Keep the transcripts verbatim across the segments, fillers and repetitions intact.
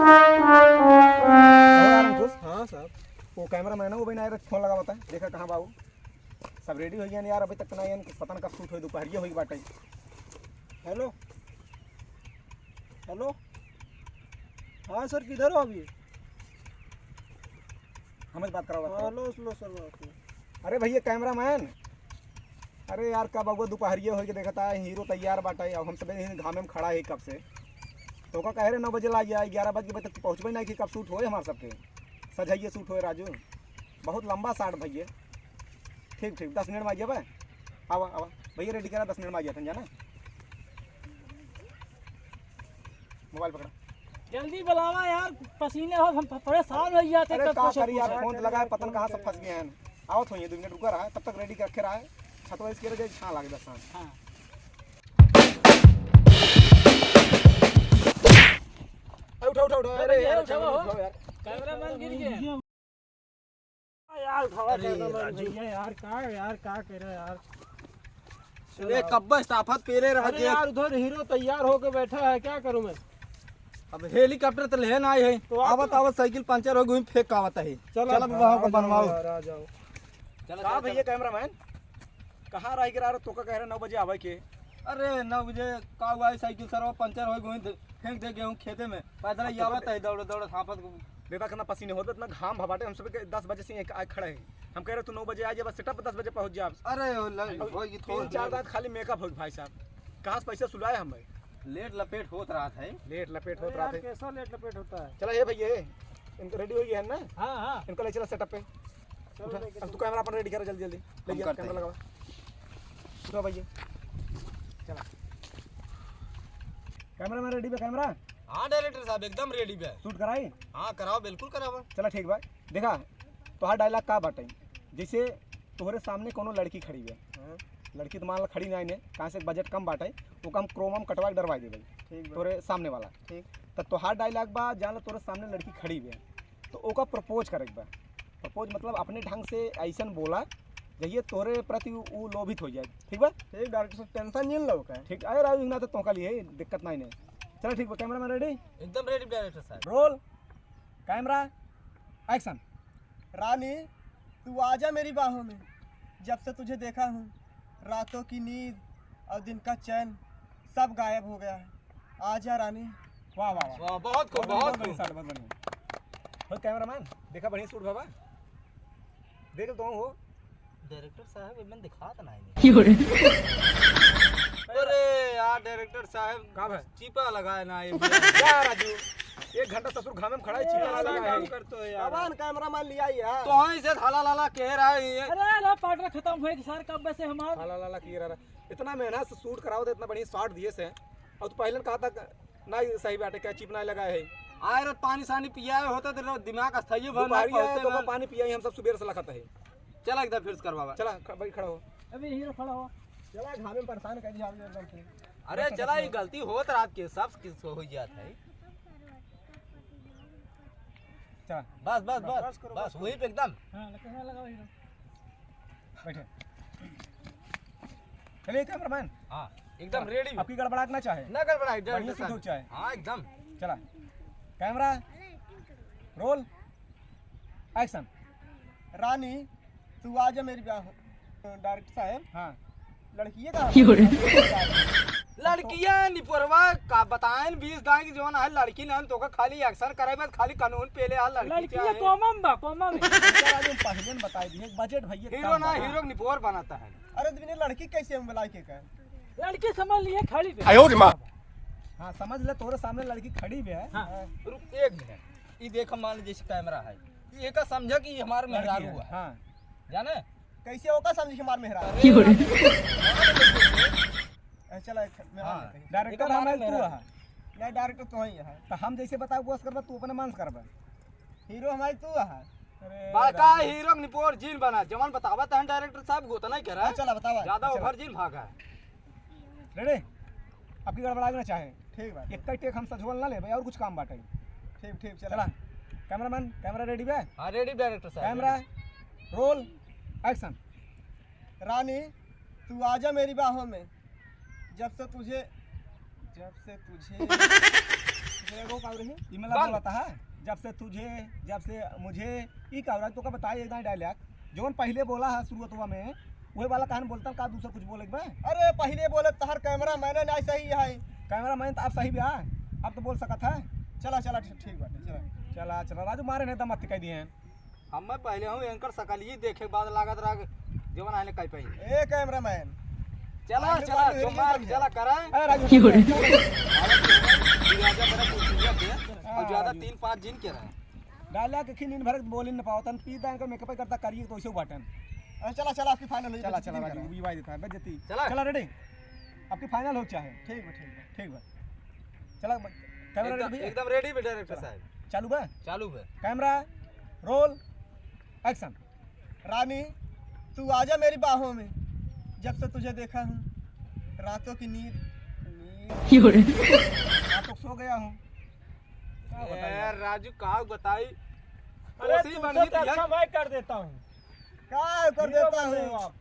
और अंकुश? हाँ साहब। वो कैमरा मैन है, वो भी ना फोन लगावता है, देखा कहाँ बाबू। सब रेडी हो गया यार, अभी तक ना यार, पता ना कब शूट होई, दोपहरिया होई बाटे। हेलो, हेलो, हाँ सर, किधर हो अभी? हमसे बात कराओ, बात हाँ, कराओ। लो, लो सर, बात लो। अरे भैया कैमरा मैन, अरे यार कब अगुआ दोपहरिया होई के देखता है, हीरो तैयार बाटे, अब हम सब यहीं घामे में खड़ा है कब से। तो का कहे रहे नौ बजे ला गया, ग्यारह बजे के तक पहुँचबे नहीं कि कब शूट होए हमार सबके। सजइये शूट होए राजू, बहुत लंबा शाट भैया। ठीक ठीक, दस मिनट में आ गया भाई। आवा आवा भैया, रेडी करा, दस मिनट में आ गया था जाना। मोबाइल पकड़ा। जल्दी बुलावा यार, पसीने हो, हम परेशान हो जाते अरे तब का कुछ करी यार, पूछे। फोन तो लगाए, पता न कहाँ सब फंस गए हैं। आवत होइए, दो मिनट रुका रहा, तब तक रेडी करके रहा है। छतवा इसके लगे छां लागे दस हाँ। हाँ। उठा, उठा, उठा, अरे यार, उठा, उठा, उठा। उठा यार। कैमरामैन गिर गए। यार, उठावा अरे, कैमरामैन राजू। भैया, यार, का, यार, का कह रहे यार? अरे, कब्बा स्टाफत पेरे रह अरे जे। यार, उधर हीरो तैयार होके बैठा है, क्या करूं मैं? अब हेलीकॉप्टर तो लेन आए है, तो आप आवत, आवत साइकिल पंचर हो गई, फेंक आवत है। चलो, चलो, बाबा, आ को जाओ बनवाओ। यार, आ जाओ। चलो, का चलो, भैया चलो। कैमरामैन, कहाँ रह गिरा रहे? तो का कह रहे नौ बजे आवे के? अरे, नौ बजे का हुआ है, साइकिल सरवा पंचर हो गई, फेंक दे गेहूं खेते में। पैदल ही आवत है, दौड़, दौड़, हाफत को। देखा कितना पसीने होते, इतना घाम भबाटे, हम सुबह के दस बजे से एक आए खड़े हैं। हम कह रहे, "तू नौ बजे आ जा, बस सेटअप पे दस बजे पहुंच जा।" अरे, हो, ल-, अब हो, ये तीन थोड़ा चार दांत खाली मेकअप हो, भाई साहब। कहाँ से पैसा सुलाए हम भाई? लेट लपेट होत रहा है। लेट लपेट होत अरे रहा यार, है। कैसा लेट लपेट होता है? चला, ये भैया, ये, इनका रेडी हो गया है ना? हाँ, हाँ। इनका ले चला सेटअप पे। चलो, उठा। लेके अब तू चलो। कैमरा अपन रेडी कर, जल्दी, जल्दी। ले हम गया, करते कैमरा हैं। लगा। उठा भैया। चला। कैमरा में रेडी बा, कैमरा? हाँ, डायरेक्टर साहब, एकदम रेडी बा। शूट कराई? हाँ, कराओ, बिल्कुल कराओ। चला, ठीक बा। देखा, तोहार डायलॉग का बाटे? जैसे तोहरे सामने कोनो लड़की खड़ी बा। हाँ। लड़की तो मान ला खड़ी ना इन्हें, कहाँ से बजट कम बाटे, वो कम क्रोमम कटवा के डरवाई देबे। ठीक बा। तोहरे सामने वाला। ठीक। त तोहार डायलॉग बा, जान ला तोहरे सामने लड़की खड़ी बा, तो ओका प्रपोज करे के बा। प्रपोज मतलब अपने ढंग से ऐसन बोला, जहिए तोहरे प्रति उ, उ लोभित हो जाए। ठीक बा? ठीक, डायरेक्टर साहब, टेंशन नहीं लो का। ठीक, अरे राजू ना तो तोहका लिए दिक्कत नहीं ने। चला ठीक बा, कैमरा मैन रेडी? एकदम रेडी डायरेक्टर साहब। Roll, camera, action. रानी, तू आजा मेरी बाहों में, जब से तुझे देखा हूँ, रातों की नींद और दिन का चैन सब गायब हो गया है। आजा रानी। वाह, वाह, वाह। वाह, बहुत खूब, बहुत बहुत बढ़िया खूब। शॉट, बहुत बढ़िया। हो कैमरामैन, देखा बढ़िया शूट बाबा। देख तो हो। डायरेक्टर साहब, एमन दिखात ना है। अरे यार, डायरेक्टर साहब, का भाई? चीपा लगाए ना ये। क्या राजू? एक घंटा ससुर घामे में खड़ा है, चीपा अरे, लगा है। काम करते हो यार। कमान कैमरामैन लिया ही है। तो हाँ, इसे हाला लाला कह रहा है ये। अरे, ला पार्टनर खत्म हुए कि सार कब से हमार। हाला लाला किए रहा। इतना मेहनत से शूट कराओ थे, इतना बढ़िया शॉट दिए से, और तू पहले कहा था ना, सही बात है, क्या चिप ना लगा है। आए रे, पानी सानी पियाए होते तो दिमाग अस्थाई बन दोपहरी आए पहुंचते तो ना। पानी पियाई, हम सब सुबह से लखत है। चला एकदम फिर से करवावा। चला, ख-, भाई खड़ा हो। अबे हीरो खड़ा हो। चला, घामे में परेशान कर दिया हमने एकदम से। अरे चला, ये गलती होत रात के, सब किस हो जात है। चला। बस, बस, बस, बस करो, बस, बस। वही पे एकदम। हाँ, कैमरा लगाओ हीरो। बैठे। चलिए कैमरामैन। हाँ, एकदम रेडी। अब की गड़बड़ाहट ना चाहे। ना गड़बड़ाए, बढ़िया से शूट चाहे। हाँ, एकदम। चला। Camera, role, action. रानी, तू आजा मेरी ब्याह। डायरेक्टर साहब। हाँ। लड़किए का क्यों रे? लड़किया निपोरवा का बताएन बीस दाई की जौन है लड़की नन तोका खाली एक्शन करे बस खाली कानून पेले आ लड़की लड़किया चाहे। कॉमम बा, कॉमम है। राजू पहले न बताई दिए, बजट भैया हीरो कम ना, बा। हीरो निपोर बनाता है। अरे तो बिना लड़की कैसे हम बुलाई के कहे? लड़की समझ लिए खड़ी बे। आयो रे माँ। हाँ, समझ ले, तोरे सामने लड़की खड़ी बे है। हाँ। रुक एक मिनट, ये देख, मान लीजिए जैसे कैमरा है, ये का समझा कि ये हमारे लड़की मेहरारू है। है। हाँ। जाने? कैसे ओका समझी कि हमार मेहरारू? अरे, चला, एक मेहरारू हाँ। देखे। डायरेक्टर एक हमारे हमारे तू मेहरारू। है। नहीं, डायरेक्टर तो ही है। तो हम जैसे बताओ बस करबा, तू अपने मन से करबा। हीरो हमारे तू है। अरे बड़का राजू। हीरो के निपोर जिन बना, जवन बतावत है डायरेक्टर साहब, गोतना ही करा। हाँ, चला, बतावा। ज्यादा चला। ओवर जिन भागा। रेडी? अब की गड़बड़ावे ना चाहे। ठीक बा। एक ही टेक हम सजवल ना ले भाई, और कुछ काम बाटे। ठीक, ठीक, चला। चला। कैमरामैन, कैमरा रेडी बे? हाँ, रेडी डायरेक्टर साहब, camera, ready. Roll, action. Rani, तू आजा मेरी बाहों में, जब से तुझे, जब से तुझे एगो का रही? ई मतलब बंद। बोलता है, "जब से तुझे, जब से मुझे", ई का रहा? तो का बताई एक दाई dialogue, जौन पहिले बोला है शुरुआतवा में, वही वाला कहानी बोलता, का दूसरा कुछ बोले के बा? अरे पहिले बोले तहर cameraman ना सही है। Cameraman तो अब सही बा, अब तो बोल सकत है। चला, चला, ठीक, ठीक बाटे, चला। चला, चला, राजू मारे नहीं दम मत कह दिए हैं। हम मैं पहिले हूँ एनकर सकलिए देखे के बाद लागत रहा जवन आने कह पाई। ए cameraman, चला, आने चला, वाले जो नहीं मार समझे। चला करा। अरे राजू, क्यों रे? ज्यादा मेरा कुर्सी पे, और ज्यादा राजू। तीन पाँच जिन के रहे। डाला के खिन इन भर बोली न पावतन, पी दान का makeup करता करिए तो ऐसे बाटन। अरे चला, चला, आपकी final हुई, चला, बेइज्जती चला, नहीं राजू, करना। ये भाई देता है, बेइज्जती। चला। चला, ready? आपकी final हो चाहे। ठीक बा, ठीक बा। ठीक बा। चला, camera एकदम, ready भैया? एकदम ready बा director चला। साहब। चालू बा? चालू बा। Camera, roll, action। रानी, तू आजा मेरी बाहों में, जब से तुझे देखा हूँ, रातों की नींद, नींद, क्यों रे? रातों सो गया हूँ। का बताई ए, यार? राजू, का बताई? अरे, कोसी तुमसे बन गई तो यार। अच्छा मैं कर देता हूँ। का कर हीरो देता बन रहे हो हूँ? आप।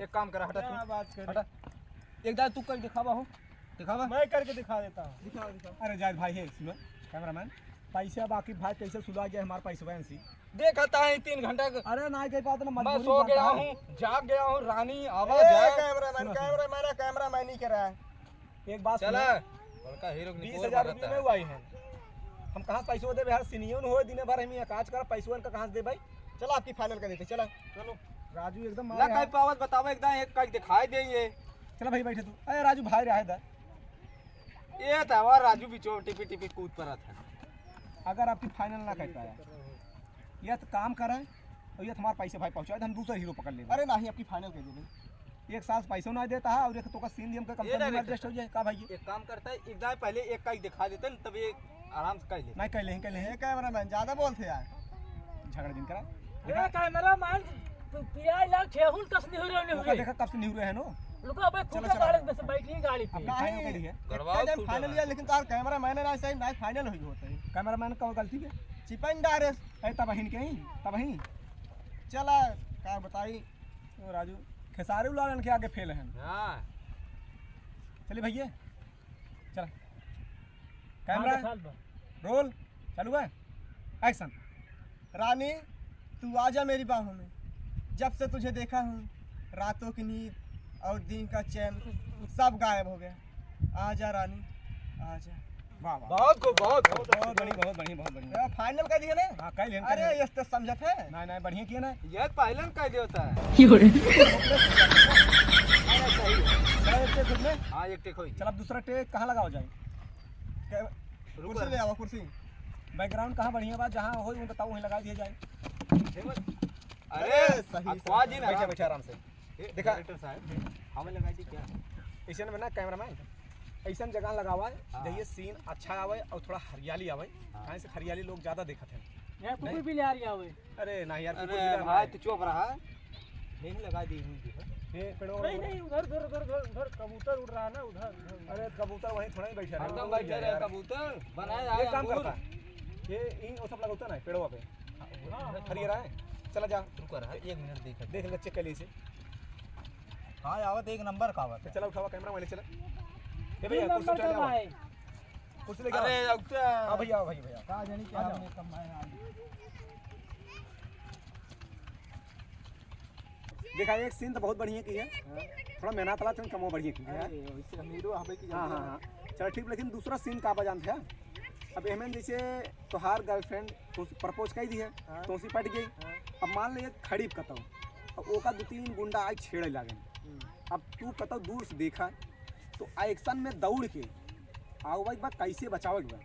एक काम करा, हटा क्या तू। बात कर रहे? हटा। एक दाई तू कर दिखावा हो। दिखावा। मैं करके दिखा देता हूँ। दिखाओ, दिखाओ। अरे जायद भाई है इसमें, cameraman। पैसा बाकी भाई कैसे सुधा गया हमारे पैसवा इनसे। देखा था ही तीन घंटा का। अरे ना कह पाते ना, मैं मजबूरी सो में गया था। हूँ, जाग गया हूँ, रानी आवाज ए, है। Cameraman, सुनो, सुनो। Cameraman, cameraman ही करा है। एक बात चला, सुनो। बड़का हीरो के बीस हजार रुपये में हुआ ही है। हम कहाँ से पैसवा देबे? हर सीनियन हो, दिने भर हम ये काज करा, पैसवन का कहाँ से दे भाई? चला, आपकी final कर देते, चला। चलो। राजू एकदम ना मारे कहीं हाथ। पावत बतावा, एकदम एक कहीं दिखाई दे ये। चला भाई, बैठे तू। अरे राजू, भाई रहे दा। ये तो हमारा राजू बिचो टिपी टिपी कूद पड़ा था। अगर आपकी final ना कर पाया, या तो काम करें और या तुम्हारे पैसे भाई पहुँचा दे, हम दूसरा हीरो पकड़ लेंगे। अरे नहीं, आपकी final कर दे भाई। एक साल से पैसो ना देता है और एक तो का scene भी हमका कम ये से कम director adjust हो जाए। का भाई ये? एक काम करता है, एक दाई पहले एक का ही दिखा देते हैं, तब ये आराम से कर लेते। नहीं, कर लें, कर लें। ए, cameraman, ज्यादा बोलते यार। झगड़ा दिन करा। ए, cameraman, तू पियाई लाग छेहुल कस निहुरे नहीं ओका हुए। देखा कब से निहुरे है नो। लुका भाई चलो, खूब चलो। गाड़ी में से बैठी गाड़ी पे। अब नहीं, final कर दिए। गड़वाओ एक time खूब final गड़वाओ। लिया, लेकिन तार cameraman ना सही, ना final हुई होता है। Cameraman का गलती है? चिपन डारे। ए, तब बहिन के ही, तब बहिन। चला, का बताई? ओ राजू, खेसारी लालन के आगे fail हैं। हाँ। चलिए भैया, चला। Camera, हाँ, दिखा दो। Roll, चालू है, action। रानी, तू आजा मेरी बाहों में, जब से तुझे देखा हूँ, रातों की नींद और दिन का चैन सब गायब हो गया। आजा रानी, आजा। वाह, वाह। बहुत खूब, बहुत खूब। बहुत बढ़िया, बहुत बढ़िया, बहुत बढ़िया। तो final कर दिया ना? हाँ, कर लेन, कर अरे, लेन। ये तो समझत है। नहीं, नहीं, बढ़िया किया ना। ये पहले न कह दिया होता है। क्यों रे? अरे, सही है। चला, एक take खुद में। हाँ, एक take होई। चल, अब दूसरा take कहाँ लगावा जाए? क्या, रुको। कुर्सी ले आओ, कुर्सी। Background कहाँ बढ़िया बा, जहाँ होई, वो बताओ, वहीं लगा दिया जाए। अरे, अरे, सही, अखवा सही। जी ना। बैठा, बैठा आराम से। ए, देखा? Director साहब, हमें लगा दी क्या? ऐसे में ना cameraman, ऐसन जगह लगावा है, हाँ। जहाँ scene अच्छा आवे और थोड़ा हरियाली आवे, हाँ। काहे से हरियाली लोग ज्यादा देखत हैं। यहाँ कुकुर नहीं? भी ले आ रही आवे। अरे ना यार, कुकुर अरे भी ले आ भाई, रहा है। तू चुप रहा। यहीं लगा दी हुई जो है। ये पेड़ों नहीं, नहीं, उधर, उधर, उधर, उधर, उधर कबूतर उड़ रहा है ना, उधर, उधर। अरे कबूतर वहीं थोड़ा ही बैठा रहे। हरदम बैठे रहे यार। कबूतर, बनाए ये आए काम अंगूर। करता है। ये इन, वो सब लगाता ना पेड़वा पे। हाँ, हाँ, हरियर है। चला जा। रुका रहा, एक मिनट देखा। देख ले, check कर ले इसे। हाँ, आवत एक नंबर का आवत है। चला, उठावा camera, वहीं ले चला। ए भैया, तीन कुर्सी नंबर उठा का ले, आओ। भाई। कुर्सी लेके आओ। अरे, उठा। हाँ भैया, आओ, भैया, भैया। का जानी क्या आ जाओ। हमने कमाया आज। देखा, एक scene तो बहुत बढ़िया की है। हाँ। थोड़ा मेहनत वाला, तुम कमो बढ़िया की है। अरे, वैसे हम हीरो हबे की हाँ, जल्दी हाँ, है। हाँ। चल ठीक, लेकिन दूसरा scene का बा जानत है? अब एहमें जैसे तोहार girlfriend तो propose कर दी है, हाँ। तो उसी पट गई। हाँ। अब मान ले खड़ी कतौ, अब ओका दो तीन गुंडा आई छेड़े लागे। हम्म। अब तू कतौ दूर से देखा, तो action में दौड़ के आवे के बा, कैसे बचावे के बा,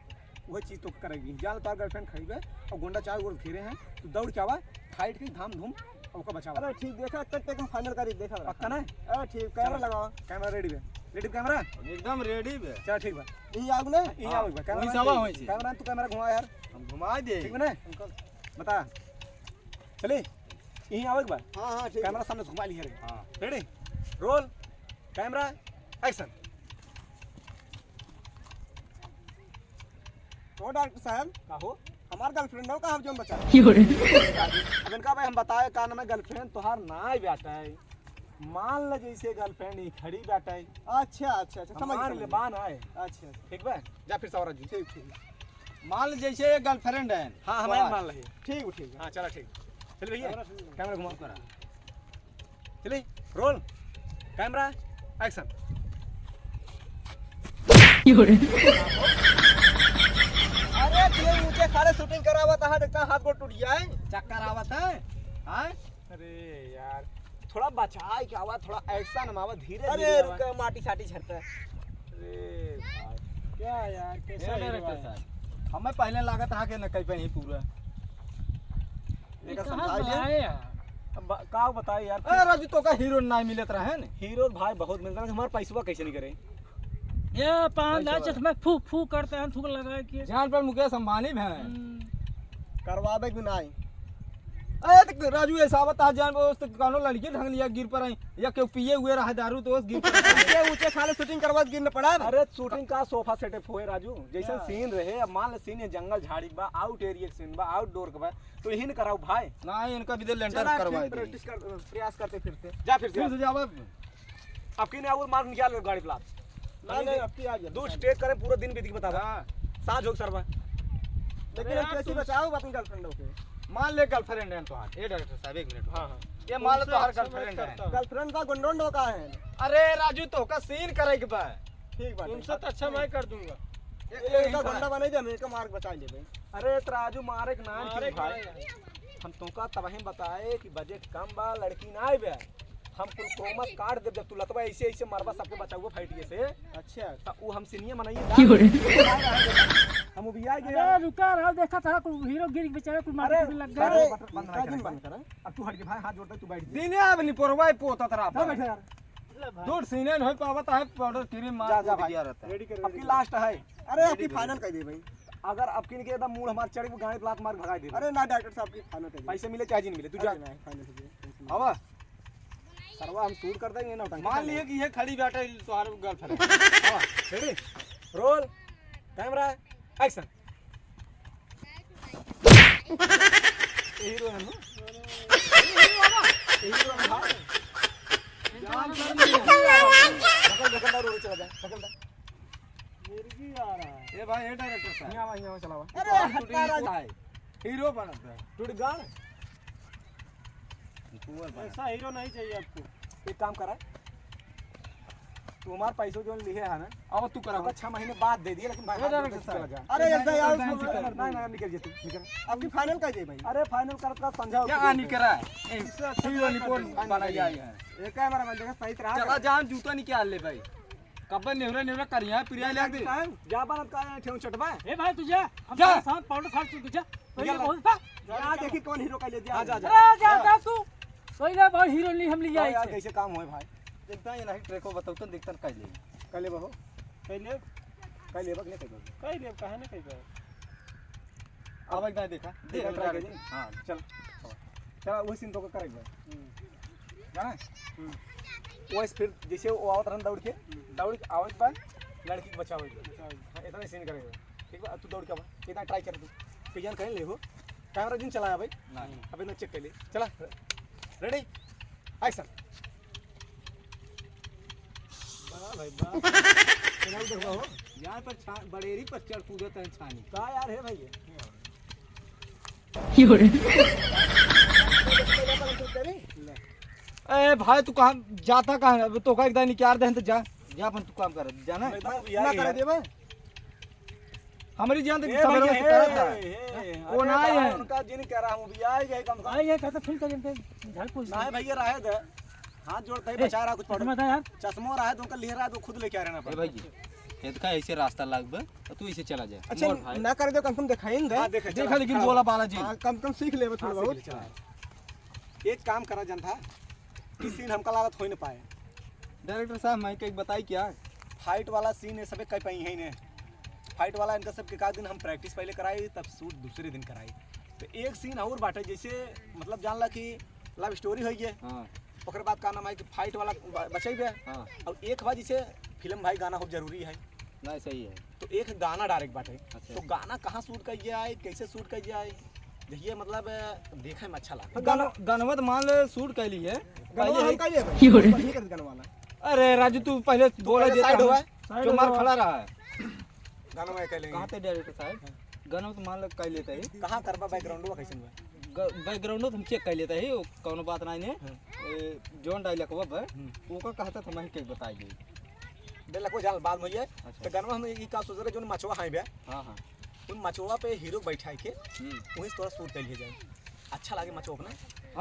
वह चीज तो करेगी। जान तोहार girlfriend खड़ी बा और गुंडा चारों ओर घेरे हैं, तू दौड़ के आवा, fight की धाम धूम, ओका बचावा। अरे ठीक, देखा, कट के हम final करी, देखा रहा। पक्का ना? अरे ठीक, camera चलो। लगाओ। Camera ready बा? Ready camera? एकदम ready बा। चल ठीक बा। यहीं आगू ना? यहीं हाँ। आवे के बा। वहीं से आवा, वहीं से। Camera, तू camera घुमा यार। हम घुमा दे। ठीक बा ना? बता। चले? यहीं आवे के बा? हाँ, हाँ, ठीक है। Camera सामने से घुमा लिया रे। हाँ। Ready? Roll। Camera, action। तो director साहब, का हो? हमार girlfriend हो का, हम जोन बचा? क्यों रे? अब इनका भाई हम बताए का नाम है, girlfriend तोहार नाई बेटा है। मान ल जैसे girlfriend ही खड़ी बाटे। अच्छा, अच्छा, अच्छा, समझ, मान समझ ले, गया। बान आए। अच्छा, अच्छा। ठीक बा, जा फिर सवारा जी। ठीक, ठीक। मान ल जैसे ये girlfriend है। हाँ, हमारे मान ले। ठीक, ठीक। हाँ, चला ठीक। चल भैया, camera घुमाओ। करा। चलिए, roll, camera, action। अरे, ये ऊंचे खाले shooting करावत है, देखता हाथ गोड़ टूट जाए। चक्कर आवत है, हाँ? अरे यार, थोड़ा बचाए के आवा, थोड़ा action में आवा, धीरे अरे, धीरे आवा। रुका, माटी साटी झरता है। अरे भाई, क्या यार, कैसा ए, हीरो director है? साहब, हमें पहले लागत है कि न कहीं पे ही पूरा। ये देखा, कहाँ समझा से लिया? आए यार? अब ब-, का बताए यार, ए, फिर राजू, तो का हीरो ना मिलत रहे न? हीरो भाई बहुत मिलता है, हमारा पैसवा कैसे नहीं करे? ये पान पैसा ला वाला। चश्मा फू फू करते हैं, थूक लगा के। जान पर मुकेश अंबानी भी हैं। हम्म। करवावे कि नहीं? अरे तो राजू, ऐसा बता जान, वो तो कानो लड़की ढंग लिया गिर पर आई, या केहू पिए हुए रहा दारू तो उस गिर पर आई। ऊंचे, ऊंचे खाले shooting करवा गिर न पड़ा। अरे shooting का sofa setup होए राजू, जैसन हाँ। Scene रहे, अब मान ले scene ये जंगल झाड़ी बा, out area के scene बा, outdoor के बा, तो यही न कराओ भाई। ना, इनका भी दे, लेंटर चला, करवा फिर दे। Practice कर, प्रयास करते फिरते। जा फिर फिर जा। से जावा। अब की नहीं और मार निकाल गाड़ी प्लाट। नहीं, नहीं, अब की आ गया। दो take करे, पूरा दिन बीत के बतावा। हाँ। साँझ हो सरवा। लेकिन अरे हम यार, कैसे तुम बचाओ अपनी girlfriend के? मान ले girlfriend है तोहार। ए director साहब, एक मिनट। हाँ, हाँ। ये मान ले तुमसे तोहार अच्छा मैं girlfriend है। करता हूँ। Girlfriend का गुंडों का है? अरे राजू, तो का scene करे के बा। ठीक बात है। तुमसे तो अच्छा मैं कर दूंगा। ए, ए, इनका गुंडा बने दे, हम इनका मार के बचा लेबे। अरे तो राजू मारे के नाम मारे क्यों भाई? के नाम। हम तुमका तबही बताए कि budget कम बा, लड़की ना आइबे। हम कुल क्रोमस काट देब, जब तू लतवा ऐसे, ऐसे मरबा, सबके बचाउबा फाइटिए से। अच्छा। त उ हम सीनियर मनइए। क्यों रे? हम उबिया गए अरे यार। रुका रहा, देखा था कुल हीरो गिर के बेचारा कुल मार अरे, के लग गया। अरे, बटन बंद नहीं करेगा। बंद करा। अब तू हट के भाई, हाथ जोड़ता है, तू बैठ जा। दिने अब निपोरवा पोतत रहा जा था। बैठ यार। दूर सीने नहीं पावत है, powder cream मार जा, जा कूद भाई। गया रहता है। Ready कर, अब ready की कर। Last है। अरे, अब की final कर दे भाई। अगर अब की के एकदम मूड हमार चढ़ के गाड़ी लात मार भगा दे। अरे ना, director साहब की final कर दे। पैसे मिले चाहे नहीं मिले, तू जा। अरे ना, final कर दे। आवा। सरवा हम shoot कर देंगे ना, टंकी मान लिए कि ये खड़ी बैठे तुम्हारे girlfriend। हाँ, ready? Roll, camera, action। ये हीरो है ना? ये हीरो है ना? जान कर नहीं है। ढकल, ढकल, डाल, चला जा, ढकल, डाल। मिर्गी आ रहा है। ए भाई, ए director साहब। यहाँ आवा, यहाँ आवा, चलावा। अरे, हटा रहा है। हीरो बनत है। टूट गाड़। कुंवर बना। ऐसा हीरो नहीं चाहिए आपको। एक काम करा, तू हमार पैसो जो लिए है ना, अब तू करा। ओकर छह महीने बाद दे दिए, लेकिन भाई, ए, हाथ जोड़ के चला जा। अरे, ऐसा यार, नहीं, नहीं, नहीं, निकल जा तू, निकल। अब की final कर दे भाई। अरे, final कर का समझाओ क्या तू। नहीं करा? ए, इससे अच्छा हीरो नहीं निपोर final बना कर दे। ये camera बन जाएगा, सही तरह चला से। जान, जूता निकाल ले भाई। कब्बे नेवरा नेवरा करिया, प्रिया ले दे। जा बनत का है, ठेऊ चटबा। ए भाई, तू जा, हम जा। तेरे साथ powder साथ तू जा। पहले निकल। बोल था। जा, देखी कौन हीरो का ले जा। हाँ, जा, जा। अरे, जा, जा। जा तू। पहले भाई हीरो नहीं हम ले जाए यार, कैसे काम होए भाई? देखता है, ये नहीं track को बताओ तो देखता है, कर ले। कर ले बहो। कर ले। कर ले, बक नहीं कर ले। कर ले, कहा ना कर ले। अब एक बार देखा। देखा, देखा, try कर ले। हाँ, चल। चला, वही scene तो करेगा। हम्म। जाना है? हम्म। वैसे फिर जैसे वो आवत रहन दौड़ के, हम्म। दौड़ के आवत बा, लड़की के बचावे के। बचावे के। हाँ, इतना scene करेगा। ठीक बा, तू दौड़ के आवा। इतना try कर तू। पिजन कहीं ले हो। Camera जिन चलाया भाई। नहीं। अबे ना check कर ले। चला। Ready? Action। वाह भाई वाह। चला उधर हो। यार पर छा-, बड़ेरी पर चढ़ कूदत है छानी। का यार है भाई ये? ए भाई, तू कहाँ जाता, कहाँ है? अब तो का एकदम निकाल दे, तो जा, जा अपन तू काम कर, जाना है? मैं तो ना करे देबे। हमारी जान तो ए सवेरे भैया, से करत था। ए, ए, वो अरे ना आए भाई, हैं। उनका जिन कह रहा हूँ, भी आए गए कम से कम। आए गए, कहते फिर करेंगे, झाड़ पोछ ना है देंगे। भैया, रहे दे। हाथ जोड़ते ही ए, बचा रहा कुछ चश्मा पड़ो। था यार। चश्मो रहा है, तो उनका लिह रहा है, तो खुद लेके आ रहे ना ए पर। भाई, खेत का ऐसे रास्ता लाग बे, तो तू इसे चला जा। अच्छा, मोर भाई। ना करे दो, कम से कम दिखाई न दे। हाँ, देखे, देखा, चला, लेकिन चला। बोला बालाजी। हाँ, कम से कम सीख लेबे थोड़ा हाँ, सीख बहुत। ले, चला। एक काम करा जनता, ई scene हमका लागत हो ही न पाए। Director साहब, मैं कहीं बताई क्या? Fight वाला scene ये सबे कई पाई है ही नहीं। Fight वाला इनका सबके का दिन हम practice पहले कराई, तब shoot दूसरे दिन कराई। तो एक scene और बाटे, जैसे मतलब जान ला कि love story होई है। हाँ। ओकर बाद का नाम है कि fight वाला ब-, बचई बे। हाँ। और एक बार जैसे film भाई गाना हो जरूरी है। नहीं, सही है। तो एक गाना direct बाटे। अच्छा। तो गाना कहाँ shoot कइल जाए, कैसे shoot कइल जाए? ये मतलब देखे में अच्छा लगा। गाना, गानवा तो मान ले shoot कर ली है। गानवा पहले हम ही कर लिए भाई। क्यों रे? बढ़िया कर गानवा वाला। अरे राजू, तू पहले बोला पहले देता side हूँ। हुआ। Side जो मार हुआ। खड़ा रहा है। गानवा कर लेंगे। कहाँ थे director साहब? हाँ। गानवा तो मान ले कर लेता है। कहाँ करबा, background हुआ कैसे हुआ? ग-, background तो हम check कर लेता है, वो कौनो बात नहीं है। हाँ। ए, जौन dialogue हुआ बा, हम्म। ओका कहता था मैं के बताई दे। Dialogue को जान बाद में ये। अच्छा। तो गानवा हम ई का सोच रहे, जौन मचवा है बे। हाँ, हाँ। उन मचवा पे hero बैठा के, हम्म। वहीं थोड़ा shoot कर लिए जाए। अच्छा लागे मचवा अपना।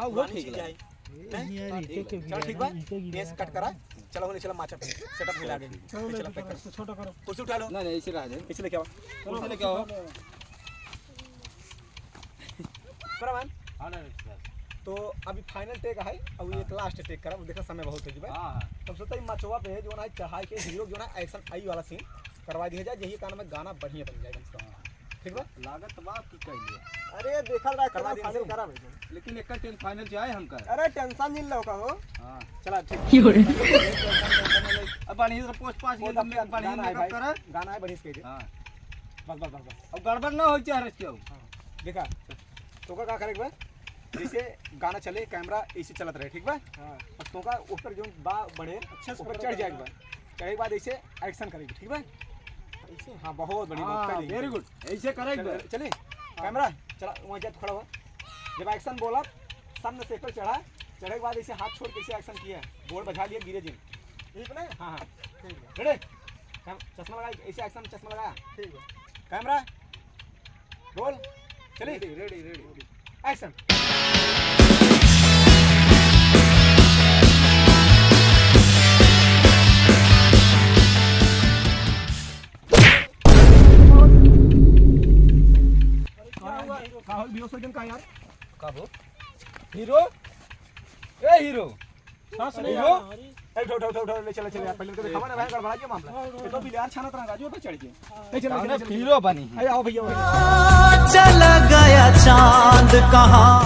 हाँ, वो पुरानी ठीक चीज लगे। है। नहीं? ये हाँ, ठीक लगे। चलो, ठीक बा? ये cut करा। चलो, होने चला, मचा पे setup मिला दे। चलो, चलो, ले, pack करो। छोटा करो। कुर्सी उठा लो। नहीं, नहीं, इसे रह दे। इसे लेके आओ। चलो, कुर्सी लेके आओ। उठा लो। बराबर? हाँ, नहीं, नहीं, सर। तो अभी final take है, अब ये हाँ। Last take करा, देखा समय बहुत हो गया। हाँ, हाँ। तब सोचा ई मचवा पे जो ना चढ़ाई के hero जो ना action आई वाला scene करवा दिया जाए, यही कारण में गाना बढ़िया बन जाए कम से कम। हाँ। ठीक बा? लागत बा कि कैले। अरे देखल रहा, करवा करवा दिया final scene। करा भाई। लेकिन एक tension final चाहे हमका। अरे tension नहीं लो का हो। हाँ। चला ठीक। क्यों रे? अब बढ़िया से post पास post ये तुमने गाना बढ़िया है makeup भाई। करा। गाना है बढ़िया से कह दे। हाँ। बस, बस, बस, बस। अब गड़बड़ ना हो चाहे रच के हो। हाँ। देखा, तोका का करे के बा? जैसे गाना चले, camera ऐसे चलत रहे, ठीक बा? हाँ। बस तोका ऊपर जो बा बढ़े, अच्छे से ऊपर पकड़ चढ़ जाए के बा। चढ़े के बाद ऐसे action करेगी, ठीक बा? ऐसे? हाँ, बहुत बढ़िया, हाँ, बहुत very good। ऐसे करे के बा। चले, चले? हाँ। Camera, चला, वहाँ जा, खड़ा हुआ। जब action बोला, सामने से ऊपर चढ़ा, चढ़े के बाद ऐसे हाथ छोड़ के ऐसे action किया, गोड़ बजा लिया, गिरे जिन। ठीक ना? हाँ, हाँ। ठीक है। Ready? Cam-, चश्मा लगाई, ऐसे action, चश्मा लगाया। ठीक है। Camera, roll, चलिए। Ready, ready, ready। Action। का होल, का होल, बेहोश हो गए का यार? का हो? Hero? ए hero? सांस नहीं हीरो? आ रही। ए, उठो, उठो, उठो, उठो, ले चला, चला, पहले तो दिखावा ना भाई, गड़बड़ा गया मामला। ये तो बिलार छानत रहा, राजू पे चढ़ के। ले चला, ले चला, ले चला। हीरो बनी है। अरे आओ भैया, आओ। चला गया चांद कहाँ?